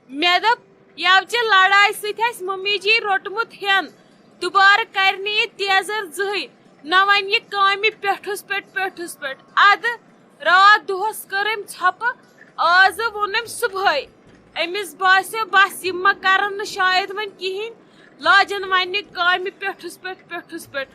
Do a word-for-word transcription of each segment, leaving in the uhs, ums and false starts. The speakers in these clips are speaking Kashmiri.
مےٚ دوٚپ، یَوٕ چہِ لڑایہِ سۭتۍ آسہِ ممی جی روٚٹمُت ہٮ۪ن۔ دُبارٕ کرِ نہٕ یہِ تیزر زٕہٕے۔ نہ وۄنۍ یہِ کامہِ پٮ۪ٹھُس پٮ۪ٹھ، پٮ۪ٹھُس پٮ۪ٹھ۔ اَدٕ راتھ دۄہس کٔر أمۍ ژھۄپہٕ، آزٕ ووٚن أمۍ صُبحٲے۔ أمِس باسیو، بس، یِم ما کرن نہٕ شاید وۄنۍ کِہیٖنۍ، لاجن وۄنۍ یہِ کامہِ پٮ۪ٹھُس پٮ۪ٹھ، پٮ۪ٹھُس پٮ۪ٹھ۔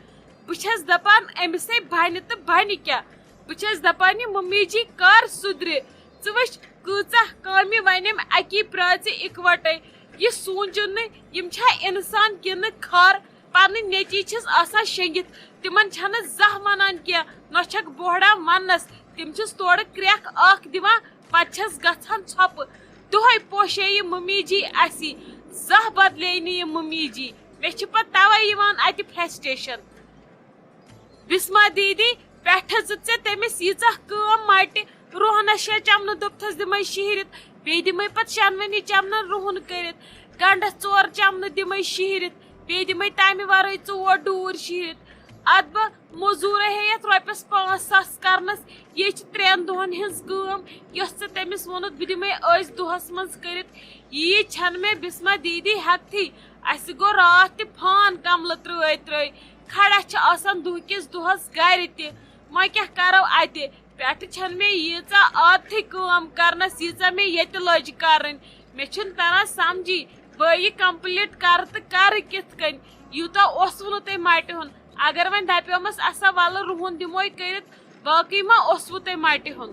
بہٕ چھَس دَپان، أمِس ہے بَنہِ تہٕ بَنہِ کیٛاہ؟ بہٕ چھَس دَپان، یہِ مُمی جی کر سُدرِ؟ ژٕ وٕچھ، کۭژاہ کامہِ وۄنۍ أمۍ اَکی پرٛاژِ اِکوَٹَے۔ یہِ سوٗنٛچُن نہٕ، یِم چھا اِنسان کِنہٕ کھر؟ پنٕنۍ نیٚچی چھِس آسان شیٚنگِتھ، تِمن چھَنہٕ زانٛہہ وَنان کینٛہہ، نہ چھَکھ بوہڑان وَننَس۔ تِم چھِس تورٕ کرٛٮ۪کھ اَکھ دِوان، پَتہٕ چھَس گژھان ژھۄپہٕ۔ دۄہَے پوشے یہِ مُمی جی اَسی، زانٛہہ بدلے نہٕ یہِ مُمی جی۔ مےٚ چھِ پَتہٕ تَوَے یِوان اَتہِ فرسٹریشن۔ بسمہ دیدی، پٮ۪ٹھٕ زٕ ژےٚ تٔمِس ییٖژاہ کٲم مَٹہِ، روہنَس شےٚ چمنہٕ دوٚپتھَس دِمَے شِہرِتھ، بیٚیہِ دِمَے پَتہٕ شٮ۪نوٕنی چمنَن روہَن کٔرِتھ، گنٛڈَس ژور چمنہٕ دِمَے شِہرِتھ، بیٚیہِ دِمَے تَمہِ وَرٲے ژور ڈوٗرۍ شِہرِتھ۔ اَدٕ بہٕ موٚزوٗرَے ہیٚیَتھ رۄپیَس پانٛژھ ساس کَرنَس، یہِ چھِ ترٛٮ۪ن دۄہَن ہٕنٛز کٲم، یۄس ژےٚ تٔمِس ووٚنُتھ بہٕ دِمَے أزۍ دۄہَس منٛز کٔرِتھ۔ یی چھَنہٕ مےٚ بسمہ دیدی ہٮ۪کتھٕے، اَسہِ گوٚو راتھ تہِ فان کملہٕ ترٛٲے ترٛٲے۔ کھڑا چھِ آسان دُہکِس دۄہس گرِ تہِ، وۄنۍ کیٛاہ کرو اتہِ؟ پٮ۪ٹھٕ چھَنہٕ مےٚ ییٖژاہ عادتھٕے کٲم کرنس، ییٖژاہ مےٚ ییٚتہِ لٔج کرٕنۍ۔ مےٚ چھُنہٕ تران سمجھی، بہٕ یہِ complete کرٕ تہٕ کرٕ کِتھ کٔنۍ؟ یوٗتاہ اوسوٕ نہٕ تۄہہِ مٹہِ ہُن۔ اگر وۄنۍ دپیومس، اسا ولہٕ رُہُن دِموے کٔرِتھ، باقٕے ما اوسوٕ تۄہہِ مٹہِ ہُن؟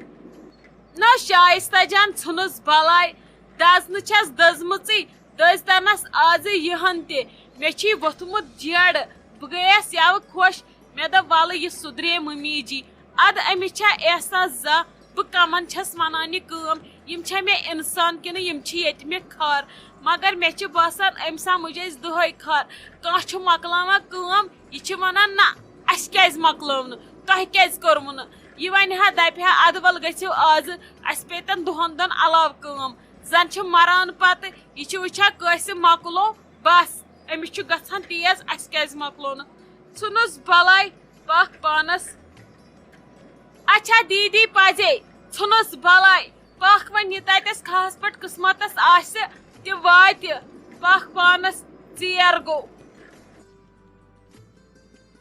نہ شائستہ جان، ژھٕنُس بلاے، دزنہٕ چھَس دٔزمٕژٕے، دٔزۍ تَنَس آزٕ یِہَن تہِ۔ مےٚ چھی ووٚتھمُت جیڑٕ، بہٕ گٔیَس یَوٕ خۄش۔ مےٚ دوٚپ، وَلہٕ، یہِ سُدرے مُمی جی۔ اَدٕ أمِس چھا احساس زانٛہہ، بہٕ کَمَن چھَس وَنان یہِ کٲم؟ یِم چھا مےٚ اِنسان کِنہٕ یِم چھِ ییٚتہِ مےٚ خار؟ مگر مےٚ چھِ باسان، أمۍ سَمٕجھ اَسہِ دۄہَے خار۔ کانٛہہ چھُ مۄکلاوان کٲم، یہِ چھِ وَنان، نہ، اَسہِ کیٛازِ مۄکلٲو نہٕ؟ تۄہہِ کیٛازِ کوٚروٕ نہٕ؟ یہِ وَنہِ ہا، دَپہِ ہا، اَدٕ وَلہٕ گٔژھِو آزٕ، اَسہِ پیٚتَن دۄہَن دۄن علاوٕ کٲم۔ زَن چھِ مَران پَتہٕ، یہِ چھِ وٕچھان کٲنٛسہِ مۄکلو، بَس، أمِس چھُ گژھان تیز، اَسہِ کیٛازِ مۄکلو نہٕ؟ ژھٕنُس بَلاے پَکھ پانَس۔ اچھا دیٖدی پَزے، ژھٕنُس بَلاے پَکھ، وۄنۍ یہِ تَتٮ۪س کھہَس پٮ۪ٹھ قٕسمَتَس آسہِ، تہِ واتہِ، پَکھ پانَس، ژیر گوٚو۔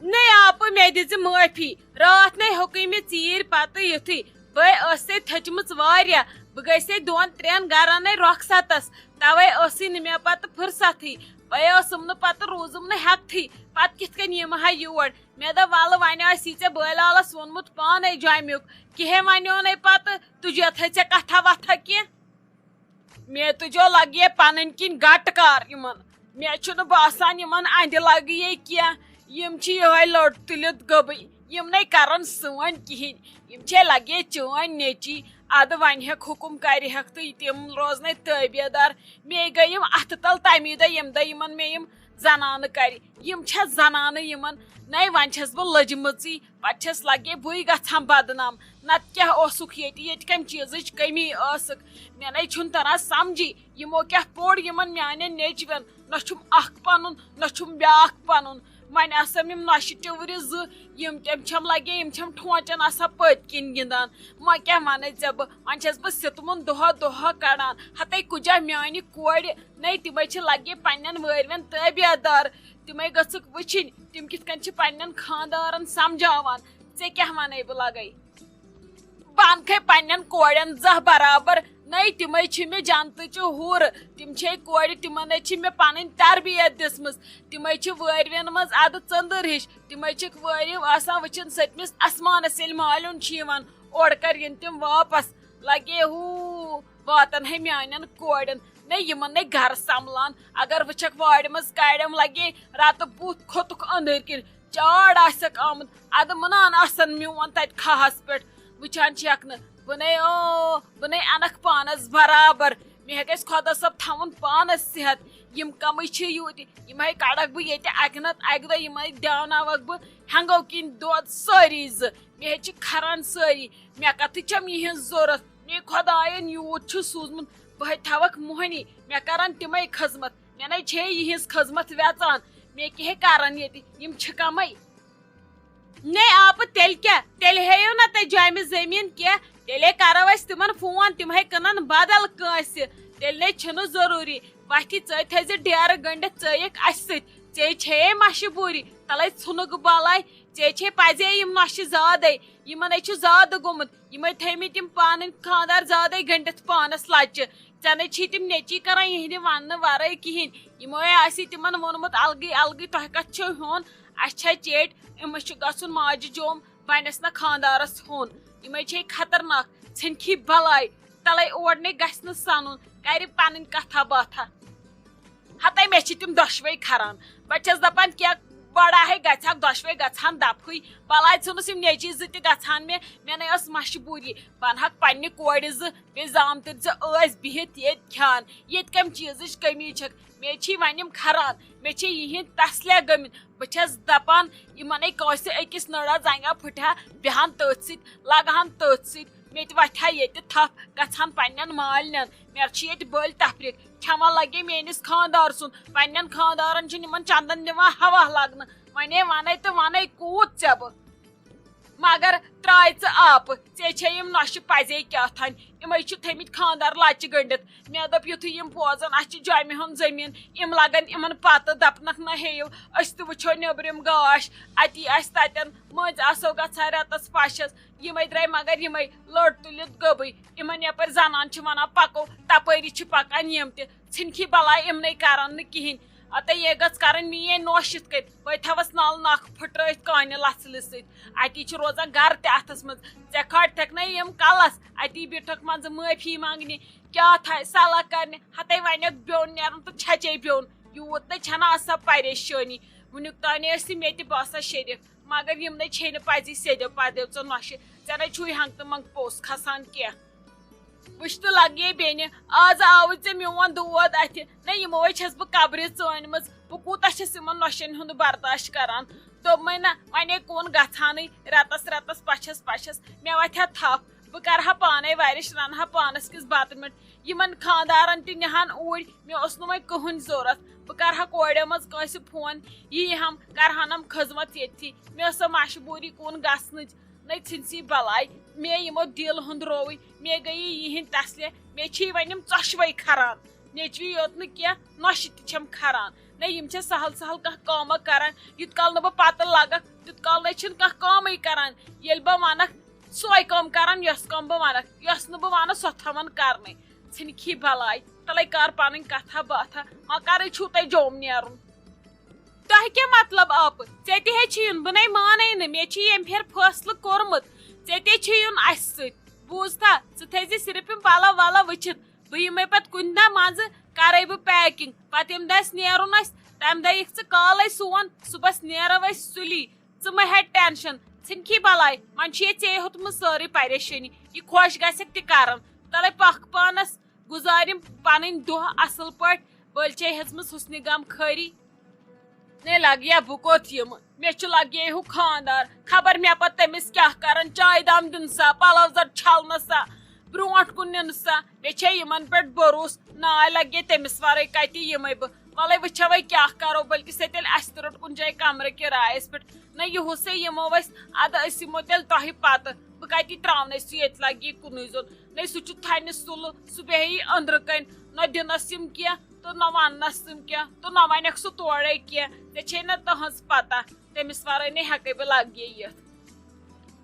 نے آپہٕ، مےٚ دِژٕ معٲفی۔ راتھ نے ہیوٚکُے مےٚ ژیٖرۍ پتہٕ یُتھُے۔ بہٕ ٲسے تھٔچمٕژ واریاہ۔ بہٕ گٔیسے دۄن ترٛٮ۪ن گرن نے رۄخصتس۔ توے ٲسٕے نہٕ مےٚ پتہٕ فرصتھٕے۔ بہٕ ٲسٕم نہٕ پتہٕ، روٗزٕم نہٕ ہٮ۪کتھٕے۔ پتہٕ کِتھ کٔنۍ یِمہٕ ہا یور؟ مےٚ دوٚپ، ولہٕ، وۄنۍ آسی ژےٚ بٲلۍ لالس ووٚنمُت پانے جامُک۔ کِہے ونیو نے پتہٕ، تُجے تھٲے ژےٚ کتھا وتھا کینٛہہ۔ مےٚ تُجو لگہِ پنٕنۍ کِنۍ گٹہٕ کار یِمن۔ مےٚ چھُنہٕ باسان یِمن اندِ لگہِ یے کینٛہہ۔ یِم چھِ یِہوے لٔٹ تُلِتھ گٔبٕے۔ یِم نے کرن سٲنۍ کِہینۍ۔ یِم چھے لگہِ چٲنۍ نیٚچی۔ ادٕ وۄنۍ ہیٚکھ حُکُم کرِ ہیٚکھ تہٕ تِم روزنے تٲبیدار۔ مے گٔے یِم اتھٕ تل تمی دۄہ، ییٚمہِ دۄہ یِمن مےٚ یِم زنانہٕ کرِ۔ یِم چھےٚ زنانہٕ یِمن۔ نے وۄنۍ چھس بہٕ لٔجمٕژٕے۔ پتہٕ چھس لگے بٕے گژھان بدنام۔ نتہٕ کیٛاہ اوسُکھ ییٚتہِ؟ ییٚتہِ کمہِ چیٖزٕچ کٔمی ٲسٕکھ؟ مےٚ نے چھُنہٕ تران سمجھی، یِمو کیٛاہ پوٚر یِمن میانٮ۪ن نیٚچوٮ۪ن۔ نہ چھُم اکھ پنُن، نہ چھُم بیٛاکھ پنُن۔ وۄنۍ آسن یِم نۄشہِ ٹِورِ زٕ، یِم تٔمۍ چھَم لگے، یِم چھَم ٹھونچن آسان پٔتۍ کِنۍ گِنٛدان۔ وۄنۍ کیٛاہ ونے ژےٚ بہٕ؟ وۄنۍ چھَس بہٕ سِتمُن دۄہا دۄہا کڑان۔ ہتے کُجا میانہِ کورِ، نے تِمے چھِ لگے پننٮ۪ن وٲرۍوٮ۪ن تٲبیادار۔ تِمے گٔژھٕکھ وٕچھِنۍ، تِم کِتھ کٔنۍ چھِ پننٮ۪ن خاندارن سمجھاوان۔ ژےٚ کیٛاہ ونے بہٕ لگے؟ بہٕ انکھے پننٮ۪ن کورٮ۪ن زہ برابر۔ نے تِمے چھِ مےٚ جنتٕچہِ حورٕ۔ تِم چھے کورِ، تِمن ہے چھِ مےٚ پنٕنۍ تربیت دِژمٕژ۔ تِمے چھِ وٲرۍوٮ۪ن منٛز ادٕ ژٔندٕر ہِش۔ تِمے چھِکھ وٲرِو آسان وٕچھان سٔتمِس اسمانس ییٚلہِ مالیُن چھُ یِوان، اورٕ کر یِن تِم واپس۔ لگے ہوٗ واتن ہے میانٮ۪ن کورٮ۪ن۔ نے یِمن نے گرٕ سنبھلان۔ اگر وٕچھکھ وارِ منٛز کاڑٮ۪م لگے رتہٕ بُتھ کھوٚتُکھ أنٛدٕرۍ کِنۍ۔ چاڑ آسٮ۪کھ آمُت، ادٕ مُنان آسن میون تتہِ کھہس پٮ۪ٹھ۔ وٕچھان چھکھ نہٕ، بہٕ نے، او، بہٕ نے انکھ پانس برابر۔ مےٚ گژھِ خۄدا صٲب تھاوُن پانس صحت۔ یِم کمٕے چھِ یوٗتۍ، یِم ہے کڑکھ بہٕ ییٚتہِ اکہِ نتہٕ اکہِ دۄہ، یِم ہے دیاوناوکھ بہٕ ہٮ۪نٛگو کِنۍ دۄد سٲری زٕ۔ مےٚ ہے چھِ کھران سٲری۔ مےٚ کتھٕ چھم یِہنٛز ضروٗرت؟ مےٚ خۄداین یوٗت چھُ سوٗزمُت، بہٕ ہے تھاوکھ موہنی، مےٚ کرن تِمے خدمت۔ مےٚ نے چھے یِہنٛز خدمت ویژان، مےٚ کیٛاہ ہے کرن ییٚتہِ؟ یِم چھِ کمے۔ نے آپہٕ، تیٚلہِ کیٛاہ؟ تیٚلہِ ہیٚیِو نہ تُہۍ جامہِ زٔمیٖن کیٚنٛہہ، تیٚلے کرو أسۍ تِمن فون، تِم ہے کٕنن بدل کٲنٛسہِ۔ تیٚلہِ نے چھُنہٕ ضروٗری۔ وۄتھِ ژٕ تھٲیزِ ڈیرٕ گٔنٛڈِتھ ژٲیِکھ اَسہِ سۭتۍ۔ ژےٚ چھے مَشہِ بوٗری، تَلَے ژھُنُکھ بَلاے۔ ژےٚ چھے پَزے یِم نۄشہِ زادَے۔ یِمَن ہے چھُ زادٕ گوٚمُت۔ یِمَے تھٲیمٕتۍ یِم پانہٕ خانٛدار زادَے گٔنٛڈِتھ پانَس لَچہِ۔ ژےٚ نے چھی تِم نیٚچی کَران یِہِنٛدِ وَننہٕ وَرٲے کِہیٖنۍ۔ یِمو ہے آسی تِمَن ووٚنمُت الگٕے الگٕے، تۄہہِ کَتھ چھو ہیوٚن؟ اَسہِ چھا چیٚٹۍ؟ أمِس چھُ گژھُن ماجہِ جوم، بَنٮ۪س نہ خانٛدارَس ہیوٚن۔ یِمَے چھے خطرناک، ژھٕنکھی بَلاے۔ تَلَے اور نے گژھِ نہٕ سَنُن، کَرِ پَنٕنۍ کَتھا باتھا۔ ہتے مےٚ چھِ تِم دۄشوے کھران۔ بہٕ چھَس دَپان، کینٛہہ بڑا ہے گژھِ ہا، دۄشوے گژھٕ ہن دَپہٕے۔ بلاے ژھٕنُس یِم نیٚچی زٕ تہِ گژھٕ ہن مےٚ۔ مےٚ نے ٲس مَشہِ بوٗری۔ بہٕ اَنہٕ ہاکھ پننہِ کورِ زٕ، بیٚیہِ زامتٕرۍ زٕ ٲسۍ بِہِتھ ییٚتہِ کھٮ۪ان۔ ییٚتہِ کَمہِ چیٖزٕچ کٔمی چھَکھ؟ مےٚ چھی وۄنۍ یِم کھران۔ مےٚ چھِ یِہِنٛدۍ تسلے گٔمٕتۍ۔ بہٕ چھَس دَپان، یِمَن ہے کٲنٛسہِ أکِس نٔڑا زنٛگا پھٕٹہِ ہا، بیٚہن تٔتھۍ سۭتۍ، لگہٕ ہن تٔتھۍ سۭتۍ۔ مےٚ تہِ وۄتھِ ہا ییٚتہِ تھپھ، گژھٕ ہن پننٮ۪ن مالِنٮ۪ن۔ مےٚ چھِ ییٚتہِ بٔلۍ تفریٖق۔ کھٮ۪وان لگے میٲنِس خانٛدار سُنٛد۔ پننٮ۪ن خانٛدارن چھِنہٕ یِمن چندن دِوان ہوا لگنہٕ۔ وۄنۍ ہے ونے تہٕ ونے، کوٗت ژےٚ بہٕ۔ مگر ترٛاے ژٕ آپہٕ، ژےٚ چھے یِم نۄشہِ پزے کیٛاہ تھانۍ۔ یِمے چھِ تھٲمٕتۍ خانٛدار لچہِ گٔنڈِتھ۔ مےٚ دوٚپ، یُتھُے یِم بوزن، اسہِ چھِ جۄمہِ ہُنٛد زٔمیٖن، یِم لگن یِمن پتہٕ، دپنکھ، نہ ہیٚیِو، أسۍ تہِ وٕچھو نیٚبرِم گاش، اتی آسہِ تتٮ۪ن، مٔنٛزۍ آسو گژھان رٮ۪تس پشس۔ یِمے درٛاے مگر یِمے لٔٹ تُلِتھ گٔبٕے۔ یِمن یپٲرۍ زنان چھِ ونان پکو، تپٲری چھِ پکان یِم تہِ۔ ژھٕنکھی بلاے، یِمنٕے کرن نہٕ کِہینۍ۔ اتے یہِ گٔژھ کرٕنۍ میٲنۍ نوش یِتھ کٔنۍ، بہٕ تھاوس نل نکھ پھٹرٲیِتھ کانہِ لژھلہِ سۭتۍ۔ اتی چھُ روزان گرٕ تہِ اتھس منٛز۔ ژےٚ کھارتھکھ نہ یِم کلس، اتی بیٖٹھکھ منٛزٕ معٲفی منگنہِ، کیٛاہ تھایہِ صلاح کرنہِ۔ ہتے وۄنۍ بیوٚن نیرُن تہٕ چھچے بیوٚن۔ یوٗت نَے چھَنہٕ آسان پریشٲنی۔ وٕنیُک تانۍ ٲسۍ مےٚ تہِ باسان شریف، مگر یِم نَے چھے نہٕ پزی سیٚدیو پدیو ژٕ نۄشہِ۔ ژےٚ نَے چھُے ہنٛگتہٕ منٛگہٕ پوٚژھ کھسان کینٛہہ۔ وٕچھ تہٕ لگیے بیٚنہِ، آز آوُے ژےٚ میون دود اَتھِ۔ نہ یِمو ہے چھَس بہٕ قبرِ ژٲنمٕژ، بہٕ کوٗتاہ چھَس یِمن نۄشَن ہُنٛد برداش کران۔ دوٚپمَے نہ، وۄنۍ ہے کُن گژھانٕے رٮ۪تس رٮ۪تس پچھس پچھس۔ مےٚ وتھِ ہا تھپھ، بہٕ کرٕ ہا پانے ورِش، رنہٕ ہا پانس کِس بتہٕ میوٚٹھ۔ یِمن خانٛدارن تہِ نِہان اوٗرۍ، مےٚ اوس نہٕ وۄنۍ کٕہٕنۍ ضروٗرت۔ بہٕ کرٕ ہا کورٮ۪و منٛز کٲنٛسہِ فون، یی ہم کرہانم خدمت ییٚتھی۔ مےٚ ٲس سۄ مجبوٗری کُن گژھنٕچ۔ نَے ژھٕنسی بلاے، مےٚ یِمو دِل ہُنٛد رووٕے، مےٚ گٔیے یِہِنٛدۍ تسلہِ، مےٚ چھِ وۄنۍ یِم ژۄشوَے کھران۔ نیٚچوی یوت نہٕ کینٛہہ، نۄشہِ تہِ چھَم کھران۔ نَے یِم چھِ سہل سہل کانٛہہ کٲمہ کران، یُت کال نہٕ بہٕ پتہٕ لگکھ، تیُت کال نَے چھِنہٕ کانٛہہ کٲمٕے کران۔ ییٚلہِ بہٕ وَنکھ، سۄے کٲم کران، یۄس کٲم بہٕ وَنکھ، یۄس نہٕ بہٕ وَنہٕ، سۄ تھاوان کرنٕے۔ ژھٕنکھی بلاے، تَلَے کر پنٕنۍ کتھا باتھا، وۄنۍ کرٕے چھُو تۄہہِ جوم نیرُن۔ تۄہہِ کیٛاہ مطلب آپہٕ؟ ژےٚ تہِ ہے چھُے یُن، بہٕ نے مانے نہٕ، مےٚ چھُ ییٚمہِ پھِرِ فٲصلہٕ کوٚرمُت۔ ژےٚ تہِ چھُے یُن اَسہِ سۭتۍ۔ بوٗزتھا؟ ژٕ تھٲیزِ صرف یِم پَلو وَلو وٕچھِتھ، بہٕ یِمَے پَتہٕ کُنہِ دۄہ منٛزٕ، کَرَے بہٕ packing۔ پَتہٕ ییٚمہِ دۄہ اَسہِ نیرُن آسہِ، تَمہِ دۄہ یِکھ ژٕ کالَے سون، صُبحَس نیرو أسۍ سُلی۔ ژٕ مہ ہےٚ tension، ژھٕنکھی بَلاے، وۄنۍ چھُ ییٚتہِ ژےٚ ہوٚتمُت سٲرٕے پریشٲنی۔ یہِ خۄش گژھٮ۪کھ تہِ کَرَن۔ تَلَے پَکھ پانَس، گُزارِم پَنٕنۍ دۄہ اَصٕل پٲٹھۍ۔ بٔلۍ چھے ہیٚژمٕژ حُسنہِ غم خٲری۔ نے لگیا بہٕ کوٚت یِمہٕ؟ مےٚ چھُ لگیا ہُہ خانٛدار۔ خبر مےٚ پتہٕ تٔمِس کیٛاہ کرن، چایہِ دام دیُن سا، پلو زر چھلنہٕ سا، برونٛٹھ کُن نیُن سا۔ مےٚ چھے یِمن پٮ۪ٹھ بروسہٕ۔ ناے لگے تٔمِس ورٲے کتہِ یِمے بہٕ۔ ولے وٕچھو وۄنۍ کیٛاہ کرو، بلکہِ سۄ تیٚلہِ اسہِ تہِ روٚٹ کُنہِ جایہِ کمرٕ کرایس پٮ۪ٹھ۔ نہ یِہُس ہے یِمو أسۍ، ادٕ أسۍ یِمو تیٚلہِ تۄہہِ پتہٕ۔ بہٕ کتہِ ترٛاونَے سُہ ییٚتہِ لگہِ کُنُے زوٚن۔ نہ سُہ چھُ تھنہِ سُلہٕ، سُہ بیٚہہِ أنٛدرٕ کنہِ۔ نہ دِنس یِم کینٛہہ تہٕ نہ وننس تِم کینٛہہ تہٕ نہ ونکھ سُہ تورے کینٛہہ۔ ژےٚ چھے نہ تہنٛز پتہ، تٔمِس ورٲے نے ہٮ۪کے بہٕ لگے یِتھ۔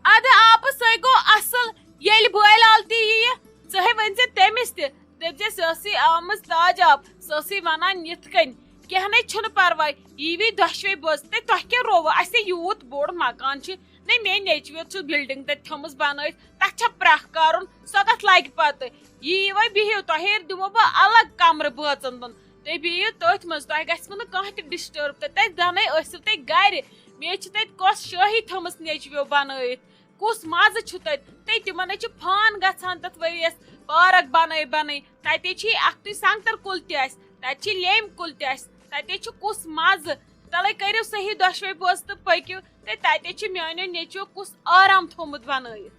ادٕ آپہٕ سۄے گوٚو اصل، ییٚلہِ بٲے لال تہِ یِیہِ، ژٕ ہے ؤنۍ زِ تٔمِس تہِ، دٔپۍ زِ سۄ ٲسٕے آمٕژ تاج آپ، سۄ ٲسٕے ونان یِتھ کٔنۍ، کینٛہہ نے چھُنہٕ پرواے، ییٖوی دۄشوے بٲژ۔ تہٕ تۄہہِ کیٛاہ رووٕ؟ اسہِ ہے یوٗت بوٚڑ مکان چھُ، نے میٲنۍ نیٚچوِ یوت چھُ building تتہِ تھٲومٕژ بنٲیِتھ، تتھ چھا پرٛکھ کرُن؟ سۄ کتھ لگہِ پتہٕ؟ یی وۄنۍ بِہِو، تۄہے دِمو بہٕ الگ کمرٕ بٲژن دۄن۔ تُہۍ بِہِو تٔتھۍ منٛز، تۄہہِ گژھِوٕ نہٕ کانٛہہ تہِ disturb۔ تہٕ تتہِ زنٕے ٲسِو تُہۍ گرِ۔ مےٚ چھِ تتہِ کۄس شٲہی تھٲومٕژ نیٚچویو بنٲیِتھ، کُس مزٕ چھُ تتہِ۔ تہٕ تِمن ہے چھِ فان گژھان تتھ ؤریس پارک بنٲے بنٲے۔ تتے چھِ اکھتُے سنگتر کُل تہِ آسہِ، تتہِ چھِ لیمبۍ کُل تہِ آسہِ، تتے چھُ کُس مزٕ۔ تلے کٔرِو صحیح دۄشوے بٲژ تہٕ پٔکِو۔ تہٕ تتے چھُ میٲنیو نیٚچویو کُس آرام تھوٚومُت بنٲیِتھ۔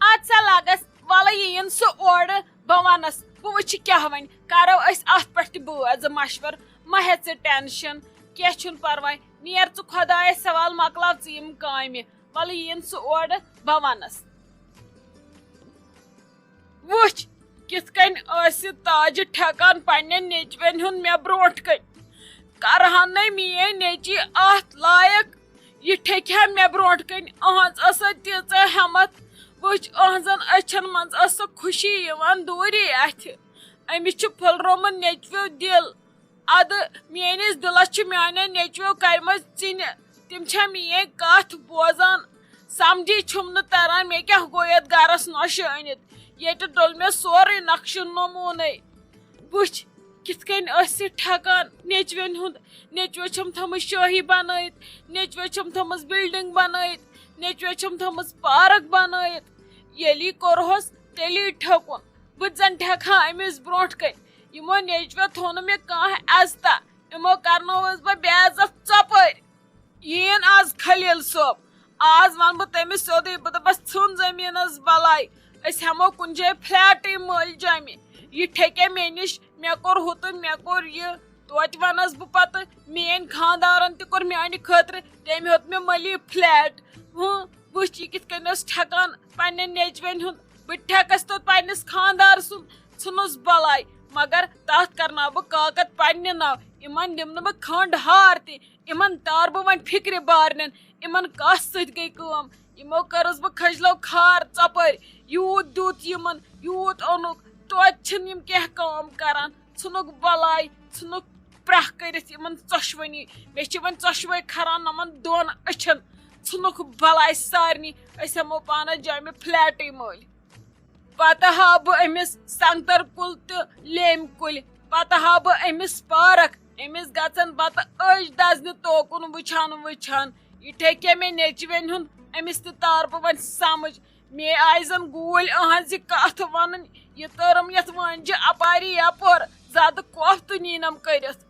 اَدٕ سا لَگس، وَلہٕ یِیِن سُہ اورٕ، بہٕ وَنَس، بہٕ وٕچھِ کیٛاہ وَنہِ۔ کَرو أسۍ اَتھ پٮ۪ٹھ تہِ بٲژ مَشوَر، مہ ہےٚ ژٕ tension، کینٛہہ چھُنہٕ پَرواے۔ نیر ژٕ خۄدایَس حوال، مۄکلاو ژٕ یِم کامہِ۔ وَلہٕ یِیِن سُہ اورٕ، بہٕ وَنَس۔ وٕچھ، کِتھ کٔنۍ ٲسہِ تاجہِ ٹھیکان پننٮ۪ن نیٚچوٮ۪ن ہُنٛد مےٚ برونٛٹھ کَنۍ؟ کرہن نے میٲنۍ نیٚچی اتھ لایق؟ یہِ ٹھیکہِ ہا مےٚ برونٛٹھ کَنۍ۔ أہنٛز ٲس سۄ تیٖژاہ ہٮ۪متھ۔ وٕچھ، أہنٛزن أچھن منٛز ٲس سۄ خوشی یِوان دوٗری اَتھِ۔ أمِس چھُ پھُلرومُت نیٚچوِ دِل۔ ادٕ میٲنِس دِلس چھِ میانٮ۪ن نیٚچویو کرِمژٕ ژِنہِ۔ تِم چھا میٲنۍ کتھ بوزان؟ سمجھی چھُم نہٕ تران، مےٚ کیٛاہ گوٚو یتھ گرس نۄشہِ أنِتھ، ییٚتہِ ڈوٚل مےٚ سورُے نقشہٕ نموٗنَے۔ وٕچھ، کِتھ کٔنۍ ٲسۍ ٹھیکان نیٚچوٮ۪ن ہُنٛد۔ نیٚچوِ چھَم تھٲومٕژ شٲہی بنٲیِتھ، نیٚچوِ چھَم تھٲومٕژ بلڈنگ بنٲیِتھ، نیٚچوِ چھَم تھٲومٕژ پارک بنٲیِتھ۔ ییٚلی کوٚرہوس، تیٚلی ٹھوٚکُن۔ بہٕ تہِ زن ٹھیکہٕ ہا أمِس برونٛٹھ کَنۍ۔ یِمو نیٚچویو تھوٚو نہٕ مےٚ کانٛہہ عزتہ۔ یِمو کرنووُس بہٕ بے عزت ژۄپٲرۍ۔ یِیِن آز خلیل صٲب۔ آز ونہٕ بہٕ تٔمِس سیوٚدُے، بہٕ دپس، "ژھٕن زٔمیٖنس بلاے، أسۍ ہٮ۪مو کُنہِ جایہِ فلیٹٕے مٔلۍ جامہِ۔ یہِ ٹھیکے مےٚ نِش، مےٚ کوٚر ہُہ تہٕ مےٚ کوٚر یہِ۔" توتہِ ونس بہٕ پتہٕ، میٲنۍ خاندارن تہِ کوٚر میانہِ خٲطرٕ، تٔمۍ ہیوٚت مےٚ مٔلی فلیٹ۔ ہُہ، وٕچھ، یہِ کِتھ کٔنۍ ٲس ٹھیکان پننٮ۪ن نیٚچوٮ۪ن ہُنٛد۔ بہٕ ٹھیکس توٚت پننِس خاندار سُنٛد، ژھٕنُس بلاے۔ مگر تتھ کرناو بہٕ کاکد پننہِ ناو۔ یِمن دِمہٕ نہٕ بہٕ کھنٛڈ ہار تہِ۔ یِمن تار بہٕ وۄنۍ فِکرِ بارنٮ۪ن۔ یِمن کس سۭتۍ گٔے کٲم؟ یِمو کٔرٕس بہٕ کھٔجلو کھار ژۄپٲرۍ۔ یوٗت دیُت یِمن، یوٗت اوٚنُکھ، توتہِ چھِنہٕ یِم کینٛہہ کٲم کران۔ ژھٕنُکھ بلاے، ژھٕنُکھ پرٛاہ کٔرِتھ یِمن ژۄشوٕنی۔ مےٚ چھِ وۄنۍ ژۄشوَے کھران یِمن دۄن أچھن۔ ژھٕنُکھ بلاے سارنٕے۔ أسۍ ہٮ۪مو پانس جامہِ فلیٹٕے مٔلۍ۔ پتہٕ ہاو بہٕ أمِس سنگتر کُل تہٕ لیمۍ کُلۍ۔ پتہٕ ہاو بہٕ أمِس پارک۔ أمِس گژھن پتہٕ أچھ دزنہِ توکُن وٕچھان وٕچھان۔ یہِ ٹھیکے مےٚ نیٚچوٮ۪ن ہُنٛد، أمِس تہِ تار بہٕ وۄنۍ سمجھ۔ مے آیہِ زن گوٗلۍ أہنٛز یہِ کتھ ونٕنۍ۔ یہِ تٲرٕم یتھ وٲنجہِ اپارِ یپور۔ زیادٕ کوفتہٕ نینم کٔرِتھ۔